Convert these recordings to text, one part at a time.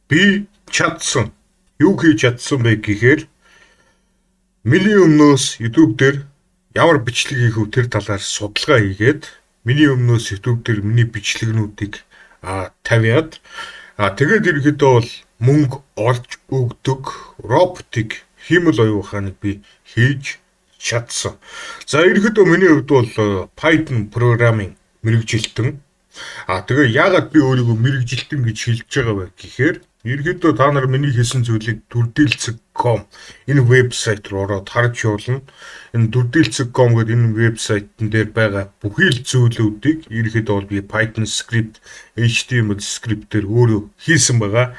Би чадсан. Юу хийж чадсан бэ гэхээр миний өмнөөс YouTube дээр ямар бичлэг хийх вэ, тэр талаар судалгаа хийгээд, миний өмнөөс YouTube дээр миний бичлэгнүүдийг тавиад, тэгээд ерөнхийдөө бол мөнгө олж өгдөг роботыг, хиймэл оюун ухааныг би хийж чадсан. За, ерөнхийдөө миний хувьд бол Python programming мэргэжилтэн. Тэгээ яагаад би өөрийгөө мэргэжилтэн гэж хэлж байгаа вэ гэхээр ерөнхийдөө та нар миний хийсэн зүйлийг дүрдэлцэг.com энэ вебсайт руу ороод харж явуулна. Энэ дүрдэлцэг.com гэдэг энэ вебсайтн дээр байгаа бүхий л зүйлүүдийг ерөнхийдөө бол би Python script, HTML script дээр өөрөө хийсэн байгаа.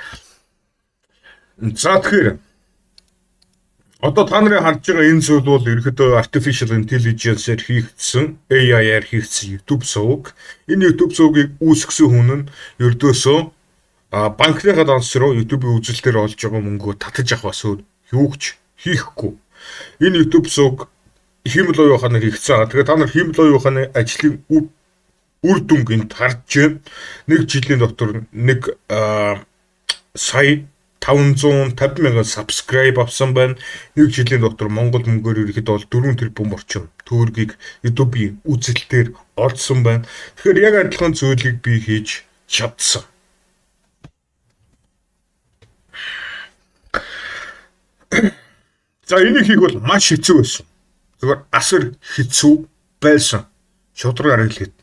За, тэгэхээр одоо та нарын харж байгаа энэ зүйл бол ерөнхийдөө artificial intelligence-ээр хийгдсэн, AI-аар хийгдсэн YouTube суваг. Энэ YouTube сувгийг үүсгэсэн хүн нь ердөөсөө банкныхаа данс руу YouTube-ийн үзэлтээр олж байгаа мөнгөө татаж авахаас өөр юу ч хийхгүй. Энэ YouTube суваг хиймэл оюун ухаанаар хийгдсэн. Тэгээ та нар хиймэл оюун ухааны ажлын үр дүнг энд харж байна. Нэг жилийн дотор 1 сая 550 мянган subscribe авсан байна. Нэг жилийн дотор Монгол мөнгөөр ерөнхийдөө бол 4 тэрбум орчим төгрөгийг YouTube-ийн үзэлтээр олсон байна. Тэгэхээр яг адилхан зүйлийг би хийж чадсан. За, энийг хийх бол маш хэцүү байсан. Зүгээр асар хэцүү байсан. Шударгаар хэлэхэд.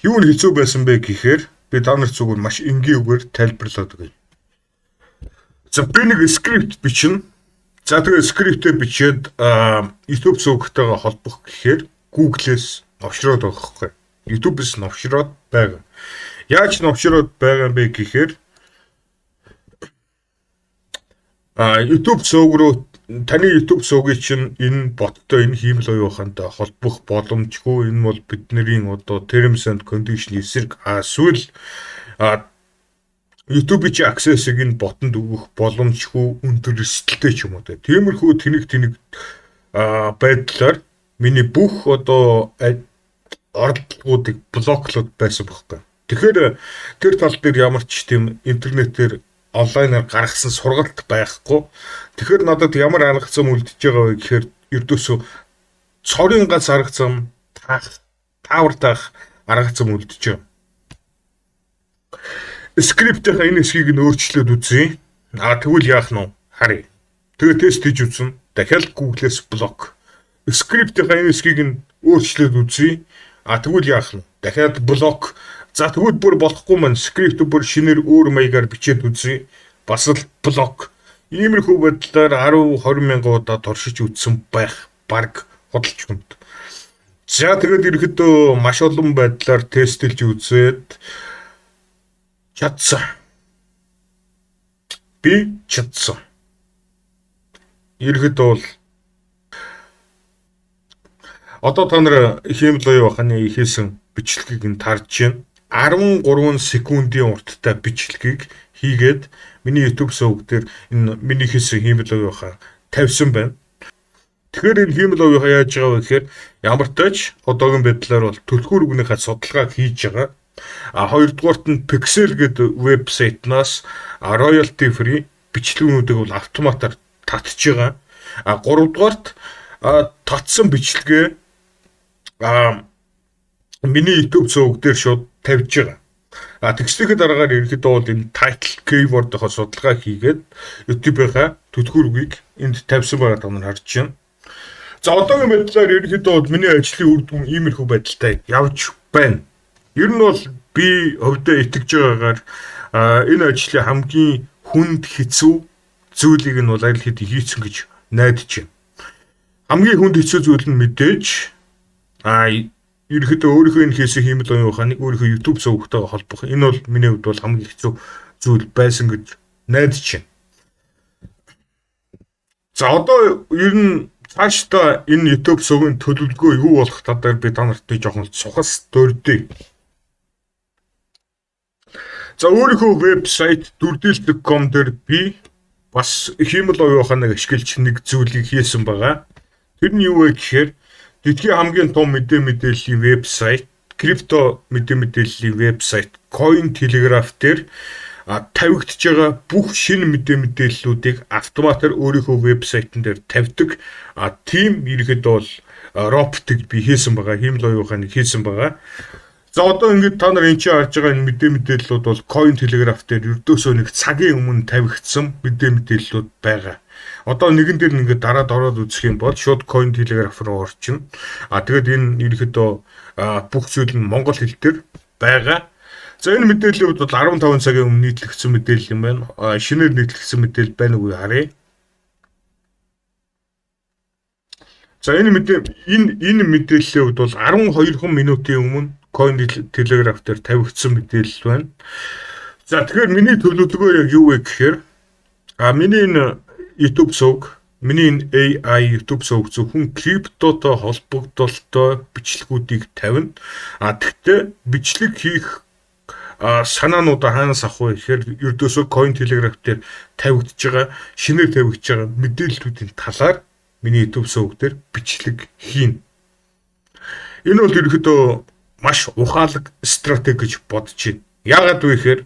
Юу нь хэцүү байсан бэ гэхээр би та нарт зүгээр маш энгийн үгээр тайлбарлаад өгье. За, би нэг скрипт бичнэ. За, тэгээ скриптээ бичээд YouTube сувагтайгаа холбох гэхээр Google-ээс новшроод байгаа байхгүй. YouTube-ээс новшроод байгаа. Яаж новшроод байгаа юм бэ гэхээр YouTube суваг руу, таны YouTube сувгийг чинь энэ боттой, энэ хиймэл оюун ухаантай холбох боломжгүй. Энэ бол бидний одоо terms and condition эсрэг, эсвэл YouTube-ийн чи access-ыг энэ ботонд өгөх боломжгүй, өндөр эрсдэлтэй ч юм уу те. Тиймэрхүү тэнэг тэнэг байдлаар миний бүх одоо оролдлогоодыг block лоод байсан байхгүй. Тэгэхээр тэр тал дээр ямар ч тийм интернетээр, онлайнаар гаргасан сургалт байхгүй. Тэгэхээр надад ямар арга зам үлдэж байгаа вэ гэхээр ердөөсөө цорын ганц арга зам таах, таавар таах арга зам үлдэж байгаа. Скриптийнхаа энэ хэсгийг нь өөрчлөөд үзье. Тэгвэл яах нь вэ? Харъя. Тэгээ тест хийж үзсэн. Дахиад Google-ээс block. Скриптийнхаа энэ хэсгийг нь өөрчлөөд үзье. Тэгвэл яах нь? Дахиад block. За, тэгвэл бүр болохгүй маань скрипт бүр шинээр өөр маягаар бичээд үзье. Бас л block. Иймэрхүү байдлаар 10 20 мянган удаа туршиж үзсэн байх, баг худалч хүнд. За, тэгээд ерөнхийдөө маш олон байдлаар тестэлж үзээд чадсан. Би чадсан. Ерөнхийдөө бол одоо та нар хиймэл оюун ухааны хийсэн бичлэгийг нь тарж байна. 13 секундын урттай бичлэгийг хийгээд миний YouTube суваг дээр энэ миний хийсэн хиймэл оюун ухаан тавьсан байна. Тэгэхээр энэ хиймэл оюун ухаан яаж байгаа вэ гэхээр ямар ч тач одоогийн байдлаар бол түлхүүр үгнийхээ судалгааг хийж байгаа. Хоёрдугаарт нь Pexels гэдэг вебсайтнаас royalty free бичлэгнүүдийг бол автоматар татж байгаа. Гуравдугаарт татсан бичлэгээ миний YouTube суваг дээр шууд тавьж байгаа. Тэгснийхээ дараагаар ерөнхийдөө бол энэ title keyword-ийнхоо судалгаа хийгээд YouTube-ийнхаа түлхүүр үгийг энд тавьсан байгаа та нар харж байна. За, одоогийн байдлаар ерөнхийдөө бол миний ажлын үр дүн иймэрхүү байдалтай явж байна. Ер нь бол би хувьдаа итгэж байгаагаар энэ ажлын хамгийн хүнд, хэцүү зүйлийг нь бол аль хэдийн хийцэн гэж найдаж байна. Хамгийн хүнд, хэцүү зүйл нь мэдээж ерөнхийдөө өөрийнхөө энэ хийсэн хиймэл оюун ухааныг өөрийнхөө YouTube сувагтайгаа холбох. Энэ бол миний хувьд бол хамгийн хэцүү зүйл байсан гэж найдаж байна. За, одоо ер нь цаашдаа энэ YouTube сувгийн төлөвлөгөө юу болох талаар би та нарт жоохон сухас дурдъя. За, өөрийнхөө вебсайт дүрдэлт.com дээр би бас хиймэл оюун ухааныг ашиглаж нэг зүйлийг хийсэн байгаа. Тэр нь юу вэ гэхээр дэлхийн хамгийн том мэдээ мэдээллийн вебсайт, крипто мэдээ мэдээллийн вебсайт Coin Telegraph дээр тавигдж байгаа бүх шинэ мэдээллүүдийг автоматар өөрийнхөө вебсайтн дээр тавьдаг. Тийм ерөнхийдөө бол роботыг би хийсэн байгаа. Хиймэл оюун ухааныг хийсэн байгаа. За, одоо ингээд та нар энэ чинь харж байгаа энэ мэдээллүүд бол Coin Telegraph дээр ердөөсөө нэг цагийн өмнө тавигдсан мэдээллүүд байгаа. Одоо нэгэн дээр ингээд дараад ороод үзэх юм бол шууд Coin Telegraph руу орчихно. Тэгээд энэ ерөнхийдөө бүх зүйл нь монгол хэл дээр байгаа. За, энэ мэдээллүүд бол 15 цагийн өмнө нийтлэгдсэн мэдээлэл юм байна. Шинээр нийтлэгдсэн мэдээлэл байна уу харъя. За, энэ мэдээллийн хувьд бол 12 минутын өмнө Coin Telegraph дээр тавигдсан мэдээлэл байна. За, тэгэхээр миний төлөвлөгөө яг юу вэ гэхээр миний энэ YouTube сувг, миний энэ AI YouTube сувг зөвхөн криптотой холбогдолтой бичлэгүүдийг тавина. Тэгтээ бичлэг хийх санаануудаа хаанаас авах вэ гэхээр ердөөсөө Coin Telegraph дээр тавигдж байгаа, шинээр тавигдж байгаа мэдээллүүдийн талаар миний YouTube сувг дээр бичлэг хийнэ. Энэ бол ерөнхийдөө маш ухаалаг стратеги гэж бодож байна. Яагаад вэ гэхээр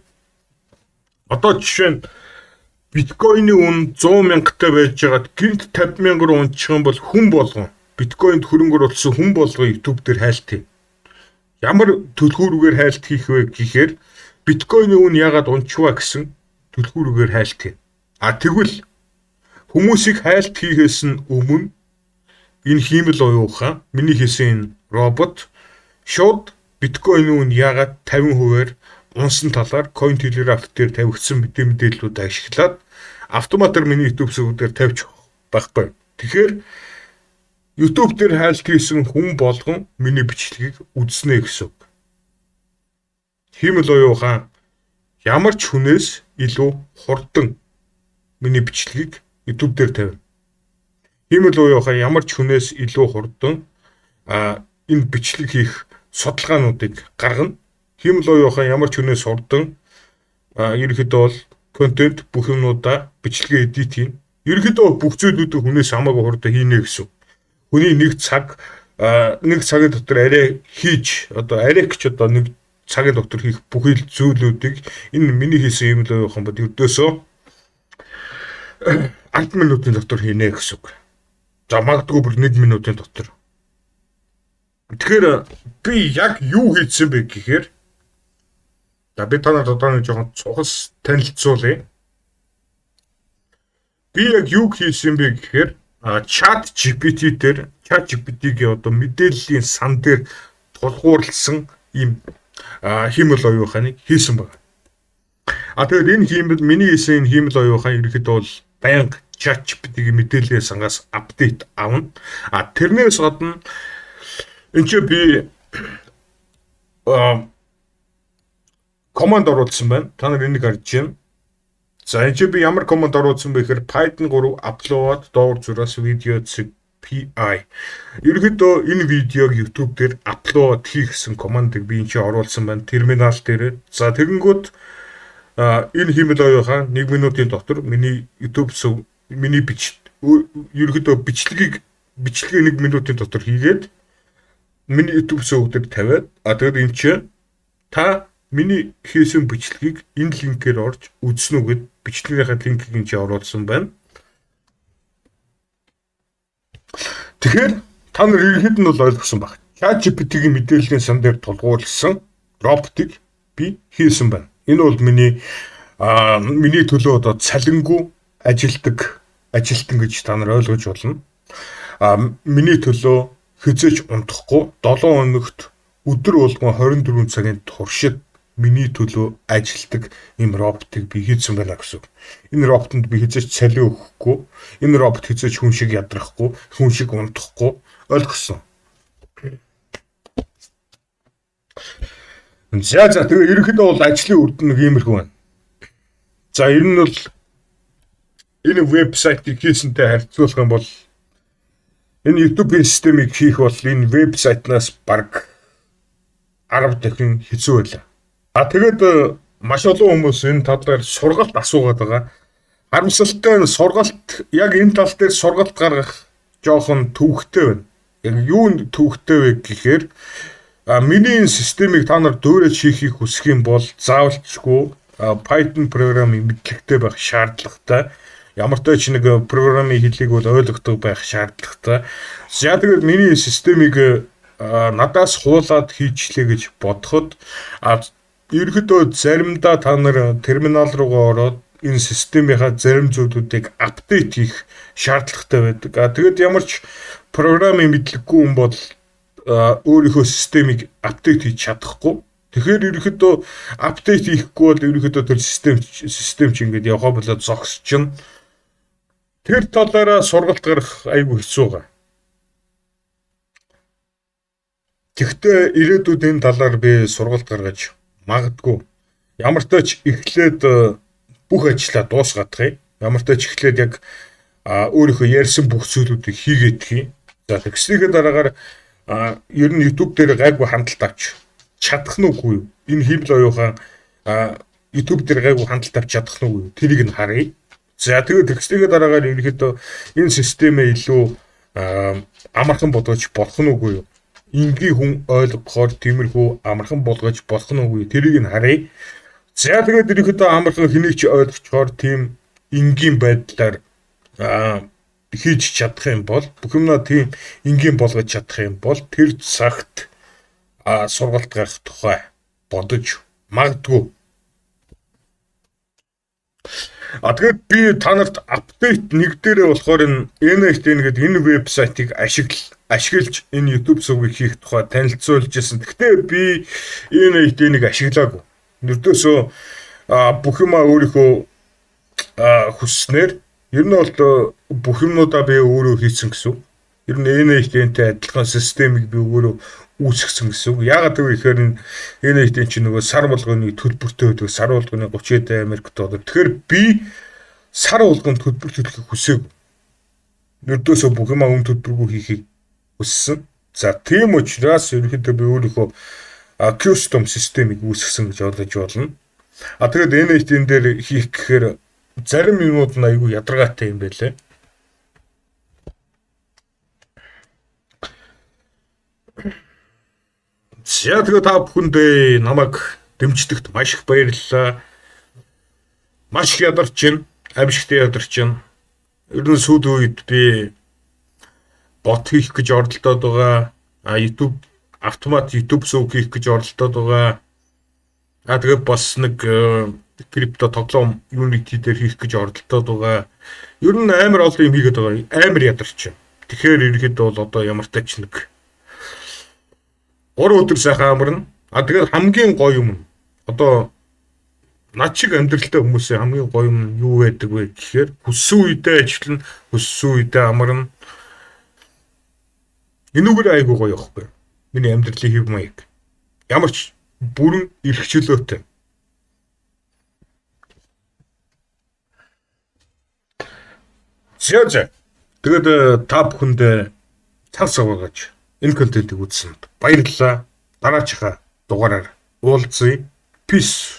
одоо жишээ нь биткойны үн 100 мянгтай байж байгаад гэнэт 50 мянга руу унчих юм бол хүн болгон, биткойнд хөрөнгө оруулсан хүн болгон YouTube дээр хайлт хийнэ. Ямар түлхүүргээр хайлт хийх вэ гэхээр биткойны үн яагаад унчваа гэсэн түлхүүргээр хайлт хийнэ. Тэгвэл хүмүүсийг хайлт хийхээс нь өмнө энэ хиймэл оюун ухаан, миний хийсэн энэ робот шууд биткойн үн яагаад 50%-аар унсан талаар Coin Telegraph дээр тавигдсан мэдээллүүд ашиглаад автоматар миний YouTube сувг дээр тавьчих байхгүй. Тэгэхээр YouTube дээр хайлт хийсэн хүн болгон миний бичлэгийг үзнэ гэсэн үг. Хиймэл оюун ухаан ямар ч хүнээс илүү хурдан миний бичлэгийг YouTube дээр тавина. Хиймэл оюун ухаан ямар ч хүнээс илүү хурдан энэ бичлэг хийх судалгаануудыг гаргана. Хиймэл оюун ухаан ямар ч хүнээс хурдан ерөнхийдөө бол контент бүх юмнуудаа бичлэгээ edit хийнэ. Ерөнхийдөө бүх зүйлүүдийг хүнээс хамаагүй хурдан хийнэ гэсэн. Хүний нэг цагийн дотор арай хийж, одоо арай гэж одоо нэг цагийн дотор хийх бүх зүйлүүдийг энэ миний хийсэн юм л оюун ухаан бод ердөөсөө 10 минутын дотор хийнэ гэсэн үг. За, магадгүй бүр 1 минутын дотор. Тэгэхээр би яг юу хийсэн бэ гэхээр за, би та нарт одоо нэг жоохон цухас танилцуулъя. Би яг юу хийсэн бэ гэхээр Chat GPT дээр, Chat GPT-гийн одоо мэдээллийн сан дээр тулгуурласан ийм хиймэл оюун ухааныг хийсэн байна. Тэгээд энэ хиймэл, миний хийсэн энэ хиймэл оюун ухаан ерөнхийдөө бол байнга Chat GPT-гийн мэдээллийн сангаас update авна. Тэрнээс гадна энэ чи би команд оруулсан байна. Та нар энийг харж байна. За, энэ чи би ямар команд оруулсан бэ гэхээр Python 3 upload доогуур зураас video .py. Ерөнхийдөө энэ видеог YouTube дээр upload хийх гэсэн командыг би энэ чи оруулсан байна. Терминал дээр. За, тэгэнгүүт энэ хиймэл оюун ухаан 1 минутын дотор миний YouTube миний бич ерөнхийдөө бичлэгийг 1 минутын дотор хийгээд миний YouTube сувг дээр тавиад, тэгээд энэ чи та миний хийсэн бичлэгийг энэ линкээр орж үзнэ үү гэд бичлэгийнхаа линкийг энэ чи оруулсан байна. Тэгэхээр та нар ерөнхийд нь бол ойлгосон баг. ChatGPT-гийн мэдээллийн сан дээр тулгуурласан роботыг би хийсэн байна. Энэ бол миний төлөө одоо цалингүй ажилдаг ажилтан гэж та нар ойлгож болно. Миний төлөө хэзээ ч унтахгүй 7 хоногт өдөр болгон 24 цагийн туршид миний төлөө ажилдаг ийм роботыг би хийсэн байна гэсэн. Энэ роботонд би хэзээ ч цалин өгөхгүй. Энэ робот хэзээ ч хүн шиг ядрахгүй, хүн шиг унтахгүй, ойлгосон. За, тэгээ ерөнхийдөө бол ажлын үр дүн нэг иймэрхүү байна. За, ер нь бол энэ вебсайтыг хийсэнтэй харьцуулах юм бол энэ YouTube-ийн системийг хийх бол энэ вебсайтнаас бараг 10 дахин хэцүү байлаа. Тэгээд маш олон хүмүүс энэ талаар сургалт асуугаад байгаа. Харамсалтай нь сургалт яг энэ тал дээр сургалт гаргах жоохон төвөгтэй байна. Яг юу төвөгтэй вэ гэхээр миний энэ системийг та нар дуурайж хийхийг хүсэх юм бол заавалчгүй Python програмын мэдлэгтэй байх шаардлагатай. Ямар ч нэг програмын хэлийг бол ойлгодог байх шаардлагатай. За тэгээд миний системийг надаас хуулаад хийчлээ гэж бодоход ерөөдөө заримдаа та нар терминал руугаа ороод энэ системийнхаа зарим зүйлүүдийг update хийх шаардлагатай байдаг. Тэгээд ямар ч програмын мэдлэггүй хүн бол өөрийнхөө системийг update хийж чадахгүй. Тэгэхээр ерөөхдөө update хийхгүй бол ерөөхдөө тэр систем чи ингээд явхаа болоод зогсчихно. Тэр талаараа сургалт гаргах айгүй хэцүү байгаа. Тэгэхдээ ирээдүйд энэ талаар би сургалт гаргаж магадгүй. Ямар ч тач эхлээд бүх ажлаа дуусгаадах юм. Ямар ч тач эхлээд яг өөрийнхөө ярьсан бүх зүйлүүдийг хийгээд юм. За тэгснийхээ дараагаар ер нь YouTube дээр гайгүй хандлт авч чадах нь үгүй юу? Энэ хиймэл оюухан YouTube дээр гайгүй хандлт авч чадах нь үгүй юу? Тэрийг нь харъя. За тэгээд тэгснийхээ дараагаар ерөнхийдөө энэ системээ илүү амархан болгож болох нь үгүй юу? Энгийн хүн ойлгохоор тиймэрхүү амархан болгож болох нь үгүй юу? Тэрийг нь харъя. За тэгээд ерөнхийдөө амархан хэнийг ч ойлгочхоор тийм энгийн байдлаар хийж чадах юм бол бүх юмнаа тийм энгийн болгож чадах юм бол тэр цагт сургалт гарах тухай бодож магадгүй. Тэгээд би та нарт update нэг дээрээ болохоор энэ N8N гэдэг энэ вебсайтыг ашиглаж энэ YouTube сувгийг хийх тухай танилцуулж байсан. Гэхдээ би N8N-ийг ашиглаагүй. Нүдөөсөө бүх юмаа өөрийнхөө хүсснээр ер нь бол бүх юмнуудаа би өөрөө хийсэн гэсэн үг. Ер нь N8N-тэй адилхан системийг би өөрөө үүсгэсэн гэсэн үг. Яагаад гэвэл ихээр N8N чинь нөгөө сар болгоны төлбөртэй байдаг. Сар болгоны 30 Америк доллар. Тэгэхээр би сар болгон төлбөр төлөхийг хүсээгүй. Нүдөөсөө бүх юмаа үн төлбөргүй хийхийг хүссэн. За тийм учраас ерөнхийдөө би өөрийнхөө custom системийг үүсгэсэн гэж ойлгож болно. Тэгээд N8N дээр хийх гэхээр зарим юмнууд нь айгүй ядаргаатай юм байлээ. За тэгээд та бүхэндээ намайг дэмждэгт маш их баярлалаа. Маш их ядарч байна. Амжигтай ядарч байна. Ер нь сүүл үед би бот хийх гэж оролдоод байгаа. YouTube автомат YouTube сувг хийх гэж оролдоод байгаа. Тэгээд бас нэг крипто тоглоом Unity дээр хийх гэж оролдоод байгаа. Ер нь амар олон юм хийгээд байгаа. Амар ядарч байна. Тэгэхээр ерөнхийдөө бол одоо ямар тач нэг 3 өдөр сайхан амарна. Тэгээд хамгийн гоё юм нь одоо над шиг амьдралтай хүмүүсийн хамгийн гоё юм нь юу байдаг вэ гэхээр хүссэн үедээ ажиллана, хүссэн үедээ амарна. Энүүгээр айгүй гоё байхгүй. Миний амьдралын хэв маяг. Ямар ч бүрэн эрх чөлөөтэй. За. Тэгээд та бүхэндээ цаг савгаж энэ контентыг үзсэнд баярлалаа. Дараачихаа дугаараар уулзъя. Peace.